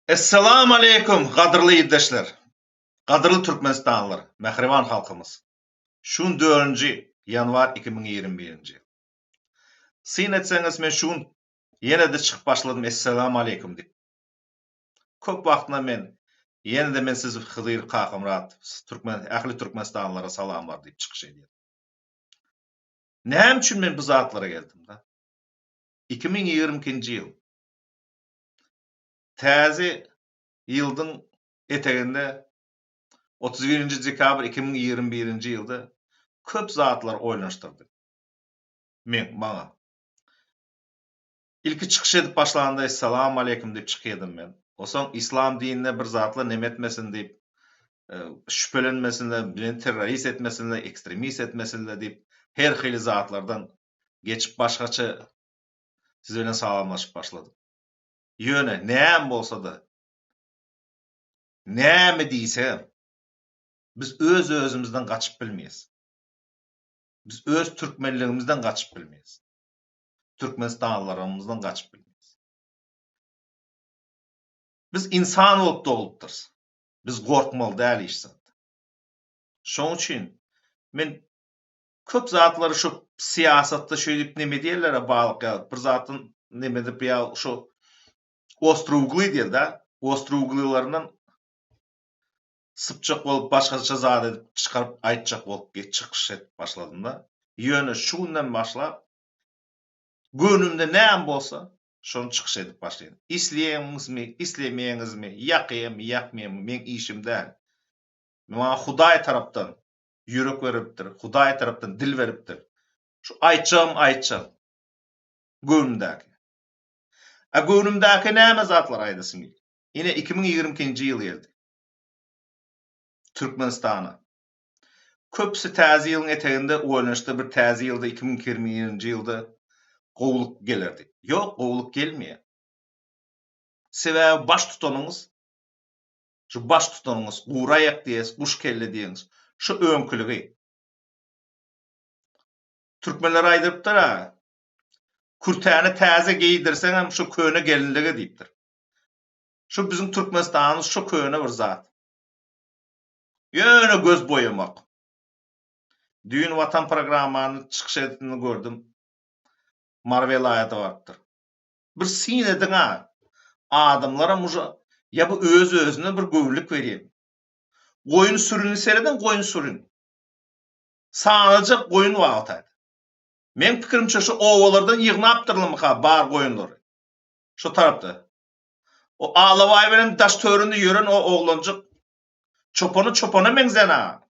Essalamu aleýkum gadyrly ildeşler! Gadyrly Türkmenistanlylar, mähriban halkymyz! Şu gün dördünji ýanwar 2021-nji ýyl. Syn etseňiz men şu gün ýene-de çykyp başladym Essalamu aleýkum diýip. Köp wagtynda men ýene-de men sizi Hydyr Kakamyrat türkmen ähli türkmenistanlylara salamlar diýip çykyş edýän. Näme üçin men bu zatlara geldim-da? 2022-nji ýyl. Täze ýyldyň eteginde 31-nji dekabr 2021-nji ýylda köp zatlar oýlanyşdyrdy. Men, maňa. Ilki çykyş edip başlanda Essalamu aleýkum diýip çykyrdym men. Osoň islam dinine bir zatlar neme etmesin diýip, şübhelenmesinler, meni terrorist etmesinler, ekstremist etmesinler diýip, her hili zatlardan geçip başgaça siz bilen salamlaşyp başladym. Ýöne näme bolsa-da, näme diýsegem, biz öz-özümizden gaçyp bilmeýäs. Biz öz türkmenligimizden gaçyp bilmeýäs. Türkmenistanlylarymyzdan gaçyp bilmeýäs. Biz ynsan bolup doglupdyrys. Biz gorkmaly däl hiç zatdan. Şonuň üçin men Köp zatlary şu syýasatda şeýdip neme diýerler-ä balyk ýaly bir zatdan neme edip ýa şu ostry ugly diýer-dä, ostry uglylaryndan sypjak bolup başgaça zat edip çykaryp aýtjak bolup çykyş edip başladym-da. Ýöne şu günden başlap göwnümde näme bolsa şony çykyş edip başlaýyn. Isleýäňizmi, islemeýäňizmi, ýakýamy, ýakmaýamy meň işim däl. Maňa Hudaý tarapdan ýürek beripdir, Hudaý tarapdan dil beripdir. Şu aýtjagym aýtjak. Göwnümdäki. A göwnümdäki näme zatlar aýdasym gelýär. Ine 2022-nji ýyl geldi. Türkmenistana. Köpüsi täze ýylyň eteginde oýlanyşdy bir täze ýylda 2021-nji ýylda gowulyk geler diýip. Ýok, gowulyk gelmeýär. Sebäbi baş tutanyňyz Şu baş tutanyňyz gury aýak diýes, guş kelle diýeňiz. Şu öňküligi. Türkmenler aýdypdyr-a, Kürtäni täze geýdirseňem şu köne gelinlige diýipdir. Şu biziň Türkmenistanymyz şu köne bir zat. Ýöne göz boýamak. Düýn Watan programmany çykyş edipini gördüm. Mary welaýata barypdyr. Bir syn ediň-a, adamlaram uje ýa bu öz-özüne bir göwünlik berýär. Goýun sürüni serediň, goýun sürüni. Sanaljak goýun bar o taýda. Meň pikirimçe şu obalardan ýygnapdyrlarmyka bar goýunlary. Şu tarapda. O alabaý bilen daş töründe ýören o oglanjyk çopany çopana meňzän-a.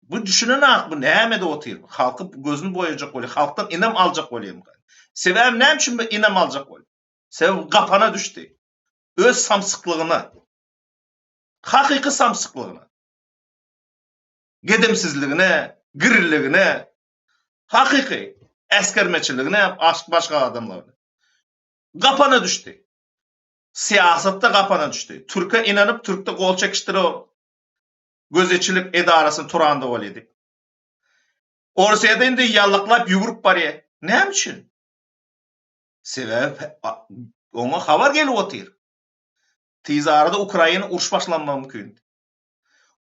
Bu düşünenak bu näme edip otyr. Halky gözüni boýajak bolýar. Halkdan ynam aljak bolýar. Sebäbi näme üçin bu ynam aljak bolýar? Sebäbi gapana düşdi. Öz samsyklygyna. Hakyky samsyklygyna. Gedemsizligine, girligine, hakyky äsgermeçiligine başga adamlar. Gapana düşdi. Syýasatda gapana düşdi. Türke inanyp, türkde gol çekişdir o. Gözegçilik edarasyny turanda bolýa diýip. Orsýede indi ýallyklap ýüwrüp barýa. Näme üçin? Sebäbi oňa habar gelip otyr. Tiz arada Ukraina uruş başlanmagy mümkin.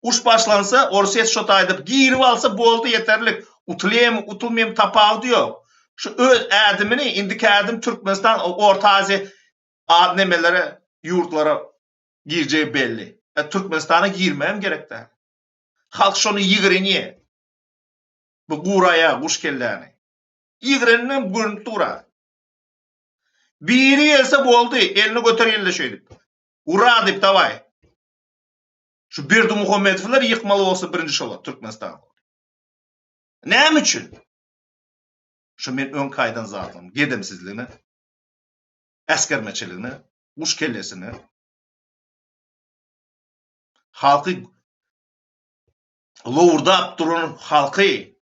Uruş başlansa, Orsýet şo taýda girip alsa boldy ýeterlik. Utulýamy, utulmaýamy tapawudy ýok. Şu öz ädimini, indiki ädim Türkmenistan, Orta Aziýa ad nemelere, ýurtlara girjegi belli. E, Türkmenistana girmegem gerek däl. Halk şony ýigrenýär. Bu guraýa guş kelläni. Ýigreninem görünip dur-a. Biri gelse boldy, elini göter ýelde şeýdip. Ura diýip dawaý. Şu Berdimuhamedowlar ýykmaly bolsa birinji şolar Türkmenistan. Näme üçin? Şu men öňki aýdan zadym, gedemsizligine, äsgermeçiligine, guş kellesine. Halky lowurdap duran halky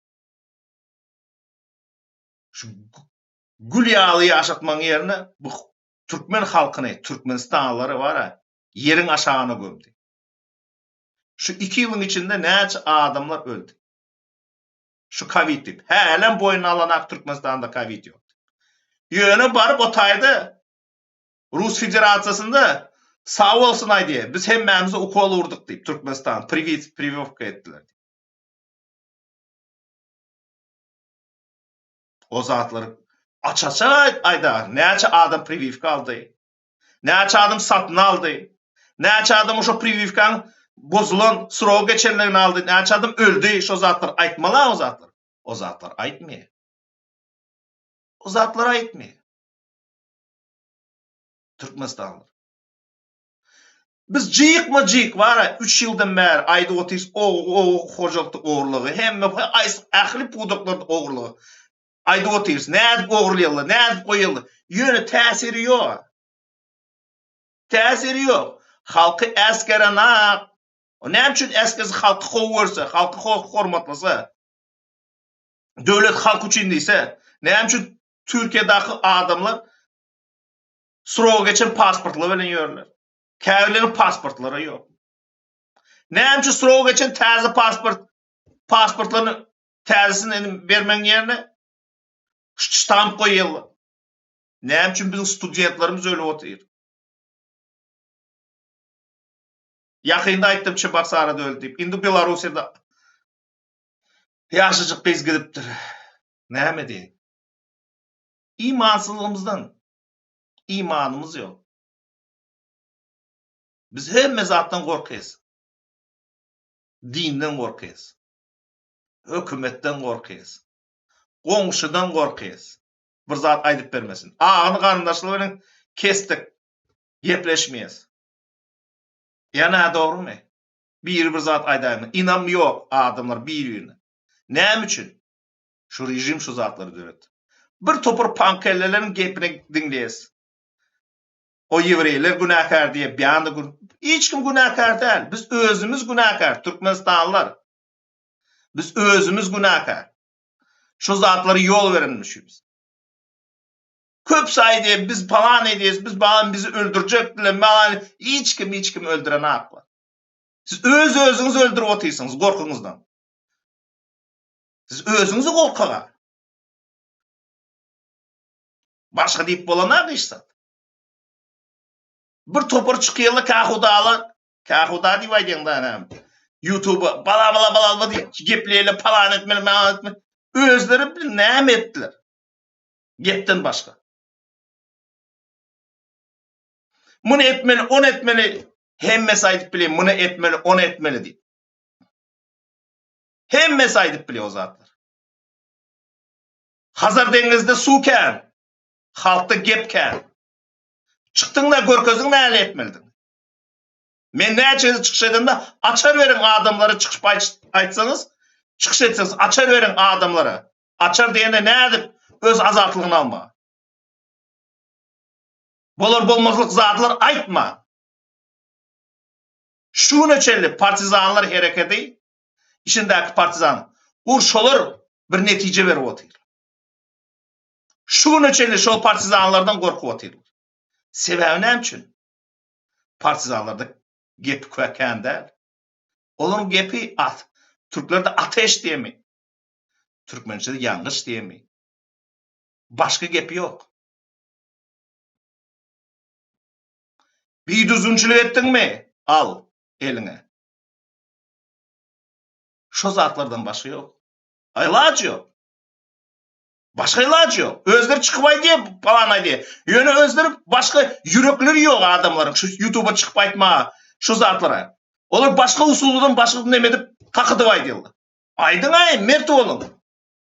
şu gül ýaly ýaşatmagyň ýerine bu türkmen halkyny, türkmenistanlylary bar-a, ýeriň aşagyna gömdi. Şu iki ýylyň içinde näçe adamlar öldi. Şu kowid diýip. Hälem boýnuna alanak Türkmenistanda kowid ýok. Ýöne baryp o taýda Rus Federasiýasynda sag bolsun aýdýar. Biz hemmämize ukol urduk diýip, Türkmenistan priwit priwiwka etdiler. O zatlar aç-açan aýdar. Näçe adam priwiwka aldy? Näçe adam satyn aldy? Näçe adam şo priwiwkaň bozulan srogy geçenligini aldy? Näçe adam öldi? Şo zatlar aýtmaly o zatlar. O zatlar aýtmaýar. O zatlar aýtmaýar. Türkmenistanlylar. Biz jykma-jyk bar-a, üç ýyldan bäri aýdyp otyrys, oba hojalykda ogurlygy, hemme ähli pudaklarda ogurlygy aýdyp otyrys. Nädip ogurlaýarlar, nädip goýýarlar. Ýöne täsiri ýok. Täsiri ýok. Halky äsgerenak. O näme üçin äsgerse halky gowy görse, halky hormatlasa, döwlet halk üçin diýse, näme üçin Türkiýedäki adamlar Srogy geçen pasportlar bilen ýörler. Käbirleriniň pasportlary ýok. Näme üçin srogy geçen täze pasport pasportlaryny täzesini indi bermegiň ýerine ştamp goýýarlar. Näme üçin biziň studentlerimiz ölüp otyr? Ýakynda aýtdym Çebaksarada öldi diýip. Indi Belarussiýada ýaşajyk gyz gidipdir. Näme diýeýin? Imansyzlygymyzdan imanymyz ýok. Biz hemme zatdan gorkýas. Dinden gorkýas. Hökümetden gorkýas. Goňşudan gorkýas. Bir zat aýdyp bermesin. Agyny garyndaşlyk bilen kesdik. Gepleşmeýäs. Ýa nädogrymy? Biri bir zat aýdaýmaly. Ynam ýok adamlar bir-birine. Näme üçin? Şu režim şu zatlary döretdi. Bir topar paňkelleleriň gepini diňleýäs. O ýewreýler günäkär diýip, beýanda gün hiç kim günäkär däl. Biz özümiz günäkär, türkmenistanlylar. Biz özümiz günäkär. Şu zatlary ýol berenmişiz. Köp saýdy, biz palan edýäs, biz balan bizi öldürjekdiler, malan hiç kim hiç kimi öldürenaklar. Siz öz özüňizi öldürip otyrsyňyz gorkyňyzdan. Siz özüňizi gorkaga. Başga diýip bolanak hiç zat. Bir topar çykýarlar kahudalar, kahuda diýip aýdýaň da näme. YouTube bala bala bala bala diýip gepleýärler, palan etmeli, malan etmeli. Özleri bir näme etdiler? Gepden başga. Muny etmeli, ony etmeli. Hemmesi aýdyp bilýär, muny etmeli, ony etmeli diýip. Hemmesi aýdyp bilýär o zatlar. Hazar deňizde suw kän, halkda gep kän. Çykdyň-da görkezdiň näle etmelidigini. Men näçe gezek çykyş edemde açar beriň adamlara çykyşyp aýtsaňyz, çykyş etseňiz açar beriň adamlara. Açar diýende nädip öz azatlygyny almaga. Bolar bolmazlyk zatlar aýtma. Şu güne çenli partizanlar hereketi içindäki partizan ur şolar bir netije berip otyr. Şu güne çenli şol partizanlardan gorkup otyrlar. Sebäbi näme üçin? Partizanlarda gepi kän däl. Olaryň gepi at. Türklerde ateş diýemi? Türkmençede ýangyç diýemi? Başga gepi ýok. Bidüzgünçilik etdiňmi? Al eliňe. Şo zatlardan başga ýok. Ilaç ýok. Başga ilaç ýok. Özleri çykyp aýdýar, palan aýdýar. Ýöne özleri başga ýürekleri ýok adamlaryň şu ýutuba çykyp aýtmaga şu zatlara. Olar başga usuldan başga neme edip kakydyp aýdýarlar. Aýdyň-aý, mert boluň.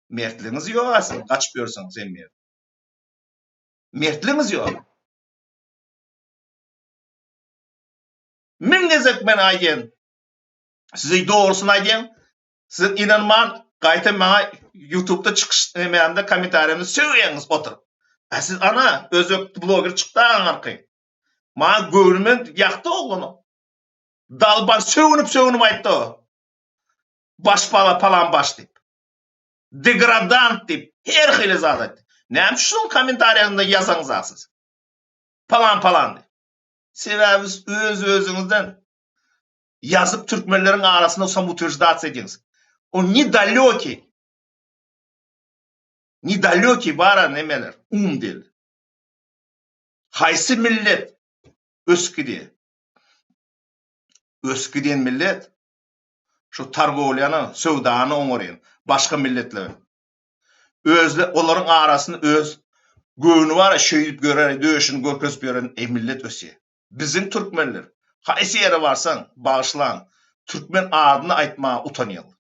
Mertligiňiz ýok-a siziň, gaçyp ýörsüňiz hemme ýerde. Mertligiňiz ýok. Müň gezek men aýdýan. Size dogrusyny aýdýan. Siz ynanman, gaýta maňa YouTube'da çykyş nämämde kommentariýamda sögýäňiz oturyp. A siz ana özbek bloger çykdy aňarky. Maňa göwnüme ýakdy oglany. Dalban sögünip sögünip aýtdy o. Baş bala palan baş diýip. Degradant diýip her hili zat aýtdy. Näme üçin şunuň kommentariýasynda ýazaňyz siz? Palan palan diýip. Sebäbi öz özüňizden ýazyp türkmenleriň arasynda samoutvерждаться edýäňiz. On nedaleki. Nedalökiý bara nemeler, um del. Haýsy millet ösüp gidýär? Ösüp giden millet şu targowlýany, söwdany oňarýan başga milletler. Özle olaryň arasynda öz göwni bar, şeýdip görer, döşüni görkezip ýören e millet ösýär. Biziň türkmenler haýsy ýere barsaň, bagyşlaň, türkmen adyny aýtmaga utanýarlar.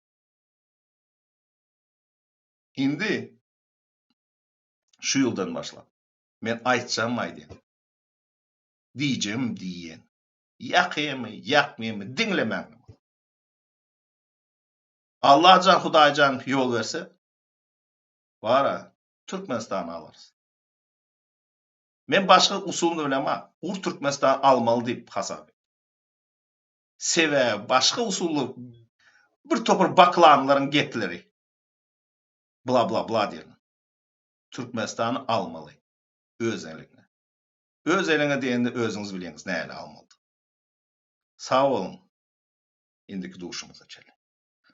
Indi şu ýyldan başlap men aýtjagym aýdýan. Diýjegim diýýän. Ýakýamy, ýakmaýamy diňlemäň. Allajan Hudaýjan ýol berse bara Türkmenistany alarys. Men başga usulyny bilemok. Ur Türkmenistany almaly diýip hasap et. Sebäbi başga usuly bir topar baklanlaryň gepleri. Bla bla bla diýen. Türkmenistany almaly. Öz eliňe. Öz eliňe diýende özüňiz bilýäňiz nähili almalydygyny. Sag boluň. Indiki duşumyza çenli.